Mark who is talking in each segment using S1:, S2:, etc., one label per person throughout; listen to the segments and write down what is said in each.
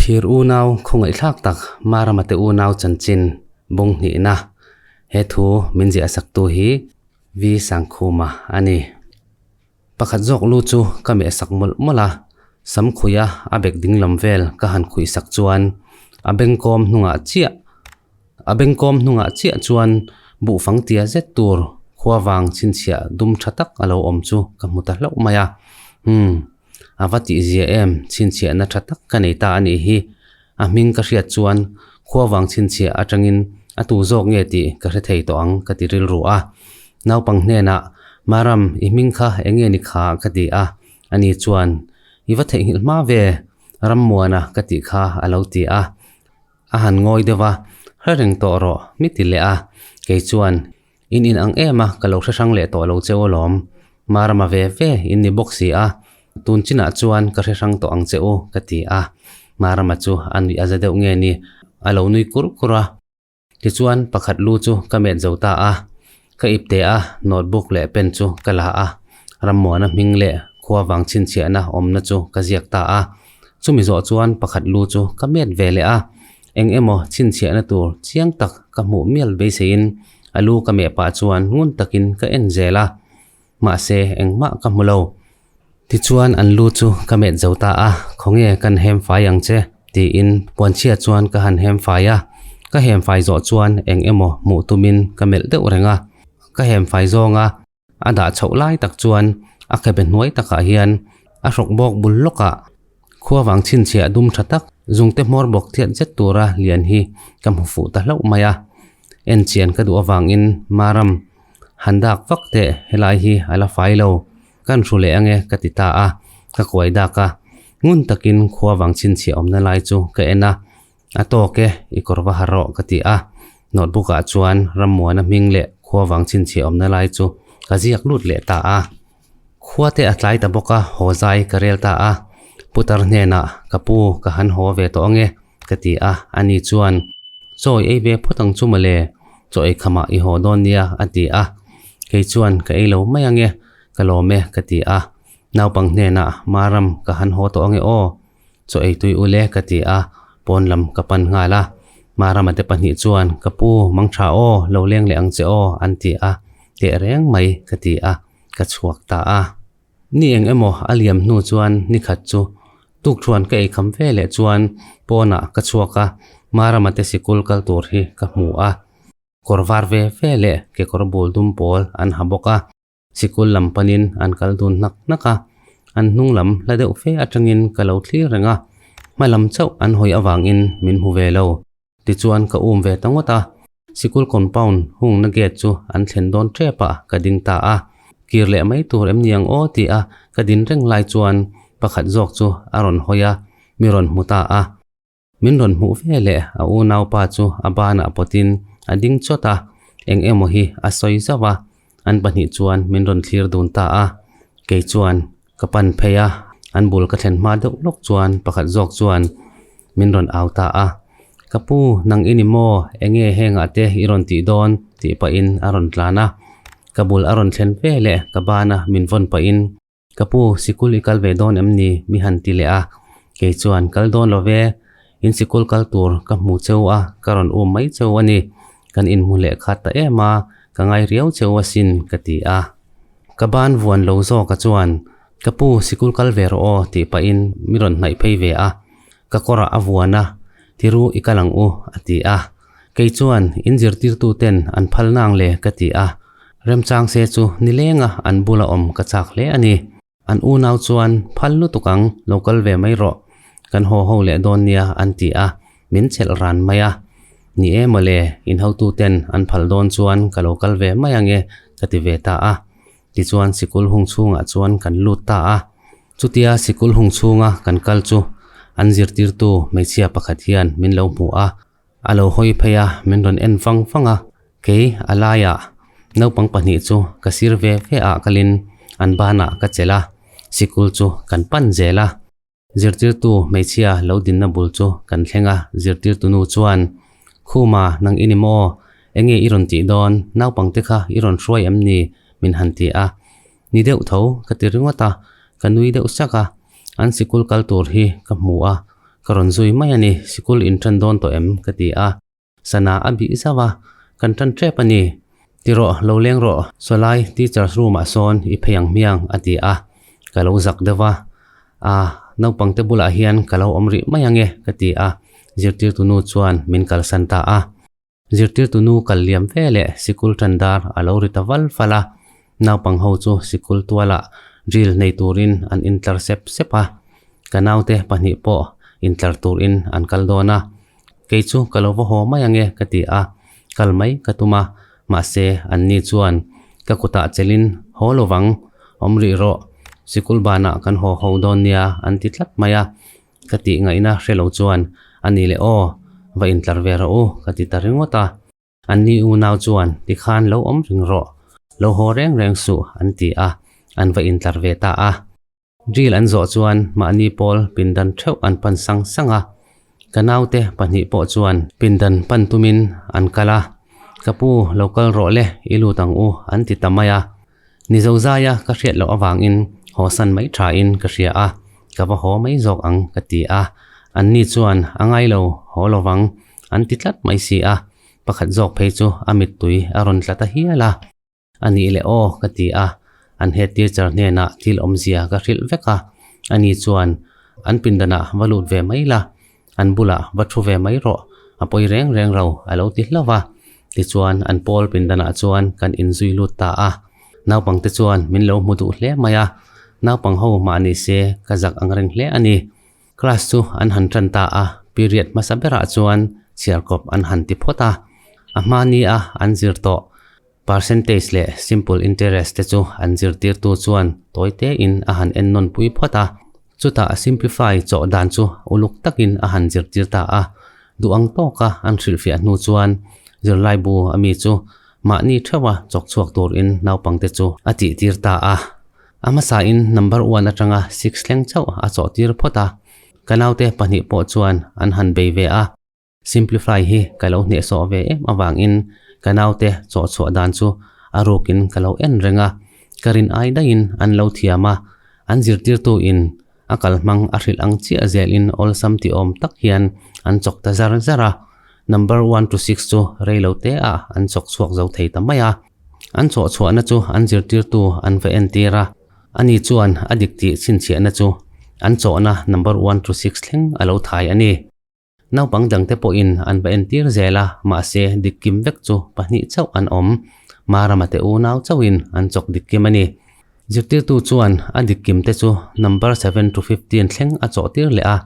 S1: Phir unau khawngaihthlak tak Marama te unau chanchin bung hnihna he thu min ziah saktu hi V Sangkhuma a ni. Pakhat zawk lu chu ka meh sak mawlh mawlh a, sam khuih a a bek ding lam vel ka han khuih sak chuan a bengkawm hnungah chiah a bengkawm hnungah chiah chuan buhfang tia zet tur khua vang chhinchhiah dum tha tak a lo awm chu ka hmu ta hlauh mai a. Umm. A va tihzia em chhinchhiahna tha tak ka nei ta a nih hi. A hming ka hriat chuan khua vang chhinchhiah atangin a tu zawk nge tih ka hre thei tawh ang ka ti rilru a. Naupang hnenah, Maram, i hming kha eng nge ni kha? ka ti a. Ani chuan, I va theihnghilh hma ve, Rammuana ka tih kha a lo ti a. A han ngawi deuh a, Hre reng tawh rawh, mi ti leh a. Kei chuan, In in ang em a, ka lo hre hrang leh tawh lo cheu alawm. Marama ve ve in ni bawk si a, tun chinah chuan ka hre hrang tawh ang che u, ka ti a. Marama chu a nuih a za deuh nge ni, a lo nui kur kur a. Tichuan pakhat lu chu ka met zo ta a, ka ip teh a, notebook leh pen chu ka la a, Rammuana hming leh khua vang chhinchhiahna awmna chu ka ziak ta a. Chumi zawh chuan pakhat lu chu ka met ve leh a, Eng emaw chhinchhiahna tur chiang tak ka hmuh mial beiseiin a lu ka meh pah chuan ngun takin ka en zel a, mahse engmah ka hmu lo. Tichuan an lu chu ka met zo ta a, khawnge kan hem fai ang che tiin puanchhia chuan ka han hem fai a, ka hem fai zawh chuan eng emaw hmuh tumin ka melh deuh reng a, ka hem fai zawng a. A dah chhoh lai tak chuan a khabe hnuai takah hian a hrawk bawk bul lawkah khua vang chhinchhiah dum tha tak zungte hmawr bawk thiat zet tura lian hi ka hmu fuh ta hlauh mai a. En chian ka duh avangin Maram han dak vak teh helai hi a la fai lo, kan hru leh ange ka ti ta a, ka kuai dak a. Ngun takin khua vang chhinchhiah awmna lai chu ka en a, A tawk e, i kawr va har rawh ka ti a. Notebook ah chuan Rammuana hming leh khua vang chhinchhiah awmna lai chu ka ziak lut leh ta a. Khua te a tlai ta bawk a, haw zai ka rel ta a. Putar hnenah ka pu ka han haw ve tawh ange ka ti a, ani chuan Chawi ei ve phawt ang chu mawle, chaw ei khamah i haw dawn nia a ti a. Kei chuan ka ei lo mai ange, ka lawm e ka ti a. Naupang hnenah Maram ka han haw tawh ange aw. Chaw ei tui ule ka ti a, pawn lam ka pan nghal a. Marama te pahnih chuan, Ka pu, mang tha aw, lo leng leh ang che aw, an ti a. Teh reng mai ka ti a, ka chhuak ta a. Ni eng emaw a liam hnu chuan ni khat chu tukthuan ka ei kham ve leh chuan pawnah ka chhuak a, Marama te sikul kal tur hi ka hmu a. Kawr var ve ve leh kekawr bul dum pawl an ha bawk a. Sikul lam panin an kal dun hnak hnak a, an hnung lam hla deuh fe atangin ka lo thlir reng a, hma lam chauh an hawi avangin min hmu ve lo. Tichuan ka um ve ta ngawt a, sikul compound hungna gate chu an thlen dawn tep a ka ding ta a, kir leh mai tur em ni ang aw ti a ka din reng lai chuan pakhat zawk chu a rawn hawi a, mi rawn hmu ta a. Min rawn hmuh ve leh a unaupa chu a banah pawtin a ding chawt a, eng emaw hi a sawi zauh a, an pahnih chuan min rawn thlir dun ta a. Kei chuan ka pan phei a, an bul ka thlen hma deuh lawk chuan pakhat zawk chuan min rawn au ta a, Ka pu, nang i ni maw? Enge hengah te i rawn tih dawn? tih pahin a rawn tlan a. Ka bul a rawn thlen ve leh ka bana min vawn pahin Ka pu, sikul i kal ve dawn em ni? Mi han ti leh a. Kei chuan, Kal dawn lo ve. In sikul kal tur ka hmu cheu a, ka rawn um mai cheu a ni. Kan inhmu leh khat ta em a, ka ngai riau cheu asin, ka ti a. Ka ban vuan lo zawka chuan, Ka pu, sikul kal ve rawh aw, tih pahin mi rawn hnaih phei ve a. Ka kawrah a vuan a, Tiru i kal ang u, a ti a. Kei chuan, In zirtirtuten an phal nang le, ka ti a. Remchang se chu nilenga an bula awm ka chak hle a ni. An unau chuan, Phal lutuk ang, lo kal ve mai rawh. Kan haw ho leh dawn nia, an ti a, min chelh ran mai a. Ni e mawle, in hotuten an phal dawn chuan ka lo kal ve mai ange, ka ti ve ta a. Tichuan sikul hung chhungah chuan kan lut ta a. Chutia sikul hung chhunga kan kal chu an zirtirtu hmeichhia pakhat hian min lo hmu a. A lo hawi phei a, min rawn en vang vang a, kei a laiah naupang pahnih chu ka sir ve ve ah kalin an banah ka chelh a, sikul chu kan pan zel a. Zirtirtu hmeichhia lo dinna bul chu kan thleng a, zirtirtu nu chuan, Khuma, nang i ni maw? Enge i rawn tih dawn? Naupang te kha i rawn hruai em ni? min han ti a. Ni deuh tho ka ti ringawt a, ka nui deuh sak a, an sikul kal tur hi ka hmu a. Ka rawn zui mai a ni, sikul in ṭan dawn tawh em? ka ti a. Sana a bih zauh a, Kan ṭan ṭep a ni. Ti rawh, lo leng rawh, sawlai teachers room ah sawn i phei ang hmiang, a ti a. Ka lo zak deuh a, A, naupangte bulah hian ka lo awm rih mai ang e, ka ti a. Zirtirtu nu chuan min kalsan ta a. Zirtirtu nu kal liam ve leh sikul ṭan dar a lo ri ta val fal a. Naupang ho chu sikul tualah drill nei turin an intlar sep sep a. Ka naute pahnih pawh intlar turin an kal dawn a. Kei chu ka lo va haw mai ange ka ti a, kal mai ka tum a, mahse anni chuan ka kutah chelin haw lovang, awm rih rawh, sikul banah kan haw ho dawn nia an ti tlat mai a, ka tih ngaihna hre lo chuan a ni leh aw, va intlar ve rawh u ka ti ta ringawt a. Anni unau chuan tikhan lo awm ring rawh, lo haw reng reng suh an ti a, an va intlar ve ta a. Drill an zawh chuan mahni pawl pindan theuh an pan sang sang a, ka naute pahnih pawh chuan pindan pan tumin an kal a, Ka pu, lo kal rawh le, i lut ang u, an ti ta mai a. Ni zo zaia ka hriat loh avangin haw san mai thain ka hria a, ka va haw mai zawk ang ka ti a. Anni chuan a ngai lo, haw lovang, an ti tlat mai si a, pakhat zawk phei chu a mittui a rawn tla ta hial a. A nih leh aw ka ti a, an head teacher hnenah thil awmzia ka hrilh vek a, ani chuan an pindanah va lut ve mai la, an bulah va thu ve mai rawh, a pawi reng reng lo a lo ti hlauh a. Tichuan an pawl pindanah chuan kan inzui lut ta a, naupangte chuan min lo hmu duh hle mai a, naupang ho mah ni se ka zak ang reng hle a ni. Class chu an han tan ta a, period hmasa berah chuan chhiarkawp an han ti phawt a, a hmani a an zir tawh. Percentage leh simple interest te chu an zirtirtu chuan tawi tein a han en nawn pui phawt a. Chutah simplify chawh dan chu uluk takin a han zirtir ta a. Duh ang tawka an hrilhfiah hnu chuan zirlaibu a mi chu mahni theuha chawk chhuak turin naupangte chu a tihtir ta a. A hmasain number one atanga six thleng chauh a chawhtir phawt a. Ka naute pahnih pawh chuan an han bei ve a. Simplify hi ka lo hnehsawh ve em avangin ka naute chawhchhuah dan chu a rukin ka lo en reng a, ka rin ai daihin an lo thiam a, an zirtirtu in a kalhmang a hrilh ang chiah zelin awlsam ti awm tak hian an chawk ta zar zar a, number one to six chu rei lo te ah an chawk chhuak zo thei ta mai a, an chawhchhuahna chu an zirtirtu an va entir a, ani chuan a dik tih chhinchhiahna chu an chawhna number one to six thleng a lo thai a ni. Naupang dangte pawhin an va entir zel a, mahse dik kim vek chu pahnih chauh an awm. Marama te unau chauhin an chawk dik kim a ni. Zirtirtu chuan a dik kimte chu number seven to 15 thleng a chawhtir leh a,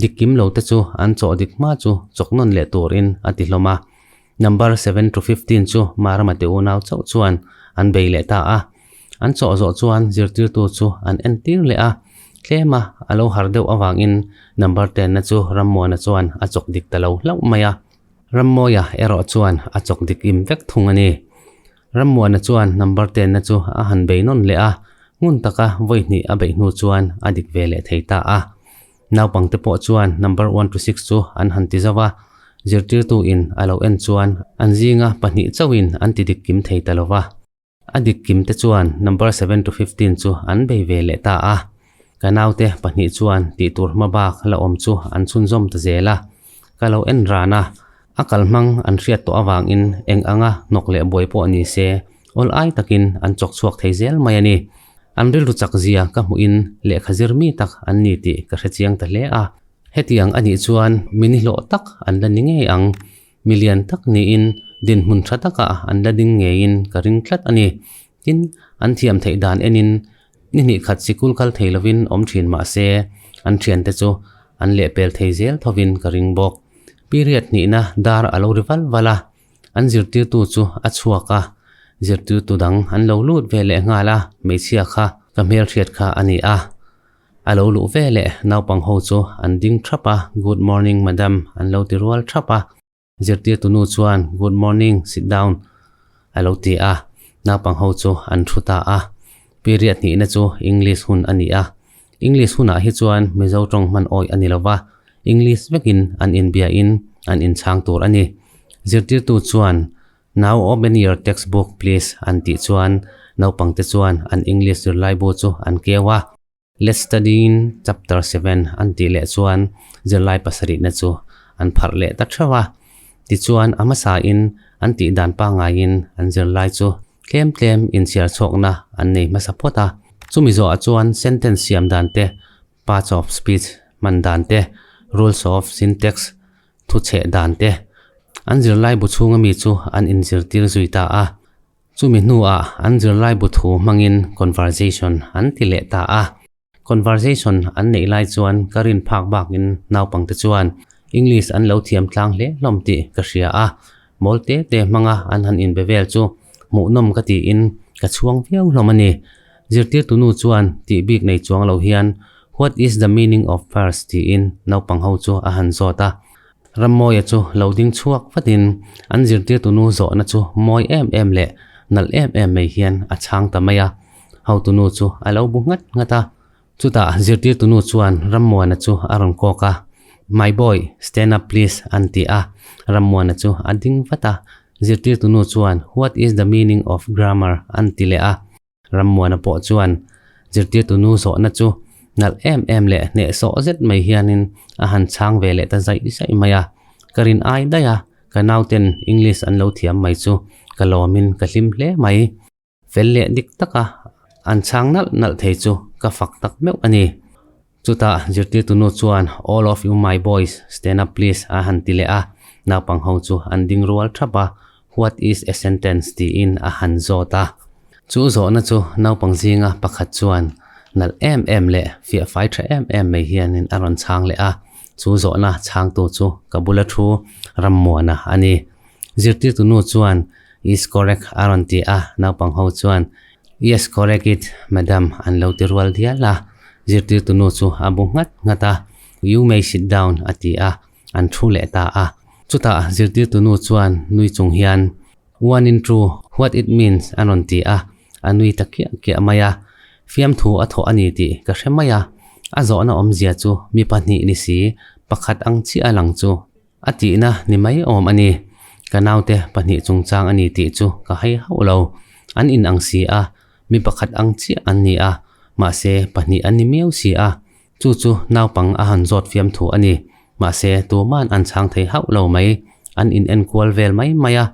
S1: dik kim lote chu an chawh dik hma chu chawk nawn leh turin a ti hlawm a. Number seven to 15 chu Marama te unau chauh chuan an bei leh ta a. An chawh zawh chuan zirtirtu chu an entir leh a, tlema a lo har deuh avangin number tenna chu Rammuana chuan a chawk dik ta lo hlauh mai a. Rammawia erawh chuan a chawk dik im vek thung a ni. Rammuana chuan number tenna chu a han bei nawn leh a, ngun taka vawi hnih a beih hnu chuan a dik ve leh thei ta a. Naupangte pawh chuan number one to six chu an han ti zauh a, zirtirtu in a lo en chuan an zinga pahnih chauhin an ti dik kim thei ta lo va. A dik kim te chuan number seven to 15 chu an bei ve leh ta a. Ka naute pahnih chuan tih tur hma bak la awm chu an chhunzawm ta zel a. Ka lo en ran a, a kal hmang an hriat tawh avangin eng anga hnawk leh buai pawh ni se awl ai takin an chawk chhuak thei zel mai a ni. An rilru chak zia ka hmuhin lehkha zir mi tak an ni tih ka hre chiang ta hle a. Hetiang a nih chuan mi nihlawh tak an la ni ngei ang. Mi lian tak niin dinhmun tha takah an la ding ngeiin ka ring tlat a ni. Tin, an thiam theih dan enin ni hnih khat sikul kal thei lovin awm thin mah se, an thiante chu an lehpel thei zel thovin ka ring bawk. Period hnihna dar a lo ri val val a, an zirtirtu chu a chhuak a, zirtirtu dang an lo lut ve leh nghal a, hmeichhia kha ka hmelhriat kha a ni a. A lo luh ve leh naupang ho chu an ding thap a, Good morning madam an lo ti rual thap a. Zirtirtu nu chuan Good morning, sit down a lo ti a, naupang ho chu an thu ta a. Period hnihna chu English hun a ni a. English hunah hi chuan Mizo tawng hman awih a ni lo va, English vekin an inbiain an inchhang tur a ni. Zirtirtu chuan Now open your textbook please an tih chuan naupangte chuan an English zirlaibu chu an keu a. Let's study in chapter 7 an tih leh chuan zirlai pasarihna chu an pharh leh ta theuh a. Tichuan a hmasain an tih dan pangaiin an zirlai chu tlem tlem inchhiar chhuakna an nei hmasa phawt a. Chumi zawhah chuan sentence siam dan te, parts of speech hman dan te, rules of syntax thu chheh dan te an zirlai bu chhunga mi chu an inzirtir zui ta a. Chumi hnuah an zirlai bu thu hmangin conversation an ti leh ta a. Conversation an neih lai chuan ka rin phak bakin naupangte chuan English an lo thiam tlang hle hlawm tih ka hria a. Mawl te te hmanga an han inbe vel chu hmuhnawm ka tiin ka chhuang viau hlawm a ni. Zirtirtu nu chuan tih bik nei chuang lo hian What is the meaning of verse tiin naupang ho chu a han zawt a. Rammawia chu lo ding chhuak vatin an zirtirtu nu zawhna chu mawi em em leh nalh em em mai hian a chhang ta mai a. Hotu nu chu a lo bu nghat nghat a. Chutah zirtirtu nu chuan Rammuana chu a rawn kawk a, My boy, stand up please an ti a. Rammuana chu a ding vat a. Zirtirtu nu chuan What is the meaning of grammar an ti leh a. Rammuana pawh chuan zirtirtu nu zawhna chu nalh em em leh hnehsawh zet mai hianin a han chhang ve leh ta zaih zaih mai a. Ka rin ai daih a, ka nauten English an lo thiam mai chu ka lawmin ka hlim hle mai. Fel leh dik taka an chhang nalh nalh thei chu ka fak tak meuh a ni. Chutah zirtirtu nu chuan All of you my boys, stand up please a han ti leh a, naupang ho chu an ding rual thap a, What is a sentence tiin a han zawt a. Chu zawhna chu naupang zinga pakhat chuan nalh em em leh fiah fai tha em em mai hianin a rawn chhang leh a, chu zawhna chhangtu chu ka bula thu Rammuana a ni. Zirtirtu nu chuan Is correct a rawn ti a, naupang ho chuan Yes correct it madam an lo ti rual dial a, zirtirtu nu chu a bu nghat nghat a, You may sit down a ti a, an thu leh ta a. Chutah zirtirtu nu chuan nui chung hian One in two, what it means a rawn ti a, a nui ta kiah kiah mai a, fiamthu a thawh a ni tih ka hre mai a, a zawhna awmzia chu mi pahnih ni si, pakhat ang chiah a lang chu. A tihna ni mai awm a ni. Ka naute pahnih chungchang a ni tih chu ka hai hauh lo. An in ang si a, mi pakhat ang chiah an ni a, mahse pahnih an ni miau si a. Chu chu naupang a han zawt fiam thu a ni. Mahse tuman an chhang thei hauh lo mai. An in enkual vel mai mai a,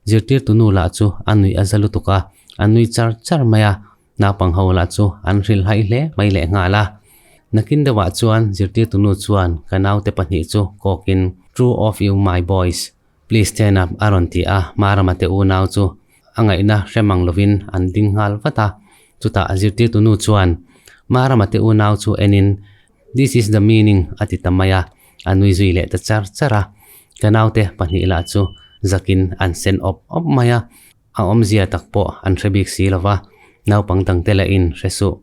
S1: zirtirtu nu lah chu a nuih a za lutuk a, a nui char char mai a. Naupang ho lah chu an hrilhhaih hle mai leh nghal a. Nakin deuhah chuan zirtirtu nu chuan ka naute pahnih chu kawkin Two of you my boys, please stand up a rawn ti a, Marama te unau chu a ngaihna hre mang lovin an ding nghal vat a. Chutah zirtirtu nu chuan Marama te unau chu enin This is the meaning a ti ta mai a, a nui zui leh ta char char a. Ka naute pahnih lah chu zakin an sen awp awp mai a. A awmzia tak pawh an hre bik si lo va, naupang dangte lahin hre suh.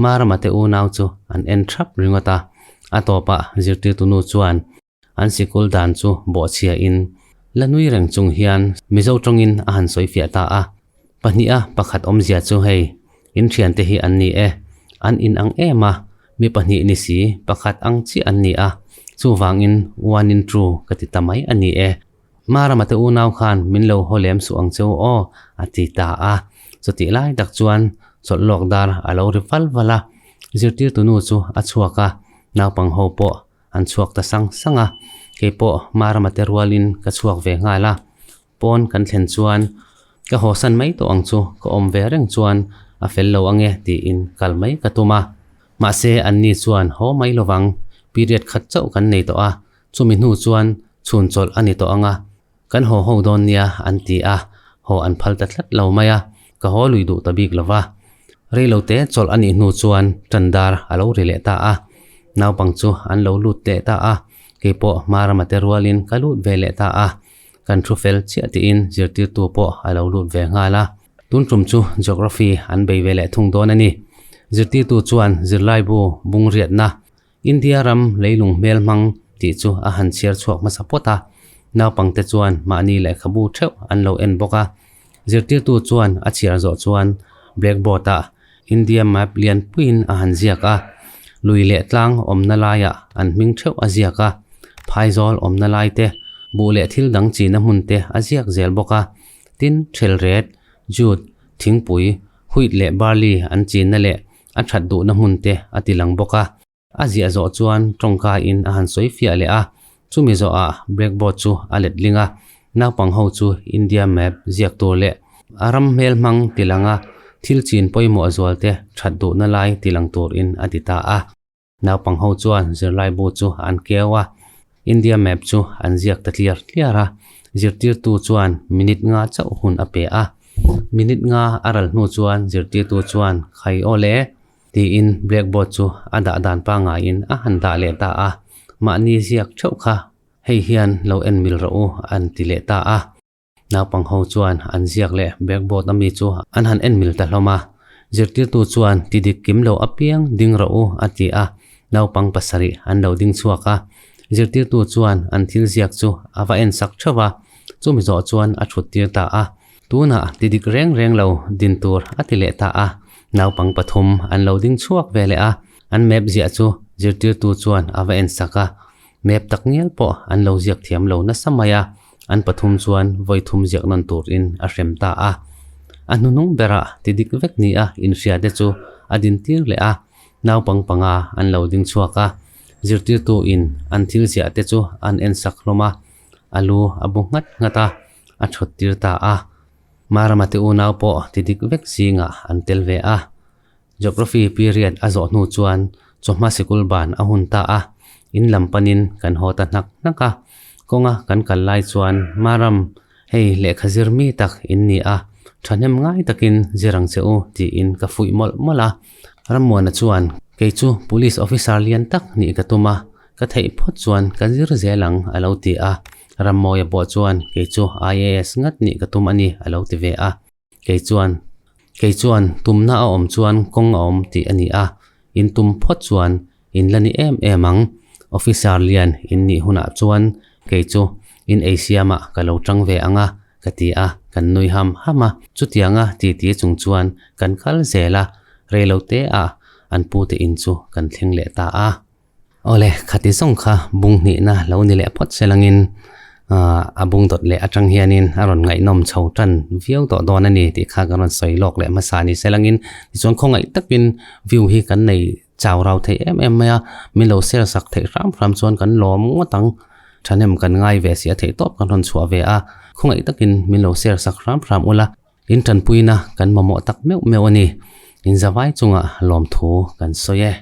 S1: Marama te unau chu an en thap ringawt a, a tawpah zirtirtu nu chuan an sikul dan chu bawhchhiain la nui reng chung hian Mizo tawngin a han sawi fiah ta a. Pahniha pakhat awmzia chu hei, in thiante hi an ni e, an in ang em a, mi pahnih ni si pakhat ang chiah an ni a, chuvangin one in two ka ti ta mai a ni e. Marama te unau khan min lo haw lem suh ang che u aw, a ti ta a. Chutih lai tak chuan chawlh lawk dar a lo ri val val a, zirtirtu nu chu a chhuak a, naupang ho pawh an chhuak ta sang sang a. Kei pawh Marama te rualin ka chhuak ve nghal a, pawn kan thlen chuan ka hawsan mai tawh ang chu ka awm ve reng chuan a fel lo ange tiin kal mai ka tum a. Mahse anni chuan haw mai lovang, period khat chauh kan nei tawh a, Chumi hnu chuan chhun chawlh a ni tawh ang a, kan haw ho dawn nia an ti a, haw an phal ta tlat lo mai a, ka haw lui duh ta bik lo va. Reilote chawlh a nih hnu chuan tan dar a lo ri leh ta a, naupang chu an lo lut leh ta a, keipawh Marama te rualin ka lut ve leh ta a, kan thu fel chiah tiin zirtirtu pawh a lo lut ve nghal a. Tun tum chu Geography an bei ve leh thung dawn a ni. Zirtirtu chuan zirlaibu bungriatna India ram leilung hmel hmang tih chu a han chhiar chhuak hmasa phawt a, naupangte chuan mahni lehkhabu theuh an lo en bawk a. Zirtirtu chuan a chhiar zawh chuan blackboard ah India map lian puiin a han ziak a, lui leh tlang awmna laiah an hming theuh a ziak a, phaizawl awmna lai te, buh leh thil dang china hmun te a ziak zel bawk a. Tin, thelret, jute, thingpui, wheat leh barley an chinna leh. a that duhna hmun te a ti lang bawk a. A ziah zawh chuan tawngka in a han sawi fiah leh a, chumi zawhah blackboard chu a let ling a, naupang ho chu India map ziak tur leh a ram hmel hmang ti lang a, thil chin pawimawh zual te that duhna lai ti lang turin a ti ta a. Naupang ho chuan zirlai bu chu an keu a, India map chu an ziak ta tliar tliar a, zirtirtu chuan minute nga chauh hun a pe a. Minute nga a ral hnu chuan zirtirtu chuan khai aw le tiin blackboard chu a dah dan pangaiin a han dah leh ta a, mahni ziak theuh kha hei hian lo en mil rawh u an ti leh ta a. Naupang ho chuan an ziak leh blackboard ami chu an han en mil ta hlawm a. Zirtirtu chuan ti dik kim lo apiang ding rawh u a ti a, naupang pasarih an lo ding chhuak a. Zirtirtu chuan an thil ziak chu a va en sak theuh a, chumi zawh chuan a thut tir ta a. Tunah ti dik reng reng lo din tur a ti leh ta a, naupang pathum an lo ding chhuak ve leh a, an map ziah chu zirtirtu chuan a va en sak a. Map tak ngial pawh an lo ziak thiam lo nasa mai a, an pathum chuan vawi thum ziak nawn turin a hrem ta a. A hnuhnung berah ti dik vek ni a inhria te chu a din tir leh a, naupang panga an lo ding chhuak a, zirtirtu in an thil ziah te chu an en sak hlawm a, a lu a bu nghat nghat a, a thawt tir ta a. Marama te unau pawh ti dik vek zingah an tel ve a. Geography period a zawh hnu chuan chawhma sikul ban a hun ta a, in lam panin kan haw ta hnak hnak a. Kawnga kan kal lai chuan Maram, hei lehkha zir mi tak in ni a, thahnem ngai takin zir ang che u tiin ka fuih mawlh mawlh a. Rammuana chuan, Kei chu police officer lian tak nih ka tum a, ka theih phawt chuan ka zir zel ang a lo ti a. Rammawia pawh chuan, Kei chu IAS ngat nih ka tum a ni a lo ti ve a. Kei chuan, Kei chuan tumna a awm chuan kawng a awm tih a ni a, in tum phawt chuan in la ni em em ang. Officer lian in nih hunah chuan kei chu in ei siamah ka lo tang ve ang a, ka ti a, kan nui ham ham a. Chutianga titi chung chuan kan kal zel a, reilote ah an pute in chu kan thleng leh ta a. Awle, khati zawng kha bung hnihna lo ni leh phawt se langin a bung dawt leh atang hianin a rawn ngaihnawm chho tan viau tawh dawn a ni tih kha kan rawn sawi lawk leh hmasa ni se langin tichuan khawngaih takin view hi kan nei chau rau thei em em mai a, min lo share sak theih hram hram chuan kan lawm ngawt ang, thahnem kan ngai ve si a theih tawp kan rawn chhuah ve a, khawngaih takin min lo share sak hram hram ula, in tanpuina kan mamawh tak meuh meuh a ni, in zavai chungah lawmthu kan sawi e.